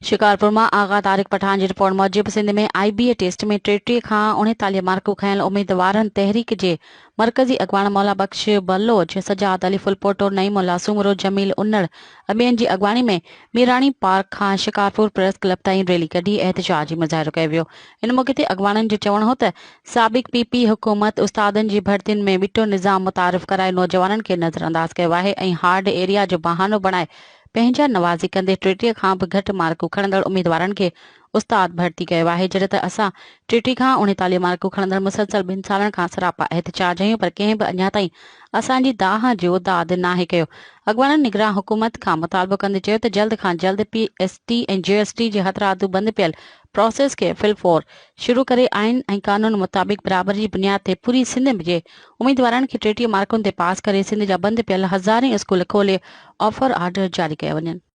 شڪارپور مان آغا طارق پٺاڻ جي رپورٽ موجب سنڌ ۾ آء بي اي ٽيسٽ ۾ 33 کان 39 مارڪون کنيل اميدوارن تحريڪ جي مرڪزي اڳواڻ مولا بخش بلوچ، سجاد علي ڦلپوٽو، نعيم الله سومرو، جميل انڙ ۽ ٻين جي اڳواڻي ۾ ميراڻي پارڪ کان شڪارپور پريس ڪلب تائين ريلي ڪڍي احتجاجي مظاهرو ڪيو ويو. ان موقعي تي اڳواڻن جو چوڻ هو ته سابق پي پي حڪومت استادن جي ڀرتين ۾ ٻٽو نظام متعارف ڪرائي نوجوانن کي نظرانداز ڪيو آهي ۽ هارڊ ايريا جو بهانو بڻائي پنهنجا نوازي ڪندي 33 کان به گهٽ مارڪون کڻندڙ اميدوارن کي استاد ڀرتي ڪيو آهي جڏهن ته اسان 33 کان 39 مارڪون کڻندڙ مسلسل ٻن سالن کان سراپا احتجاج آهيون پر ڪنهن به اڃا تائين اسان جي دانهن جو داد ناهي ڪيو اڳواڻن نگران حڪومت کان مطالبو ڪندي چيو ته جلد کان جلد P S T ۽ G S T جي هٿرادو بند پيل پراسيس کي في الفور شروع ڪري آئين ۽ قانون مطابق برابري جي بنياد تي پوري سنڌ جي اميدوارن کي 33 مارڪن تي پاس ڪري سنڌ جا بند پيل هزارين اسڪول کولي آفر آرڊر جاري ڪيا وڃن.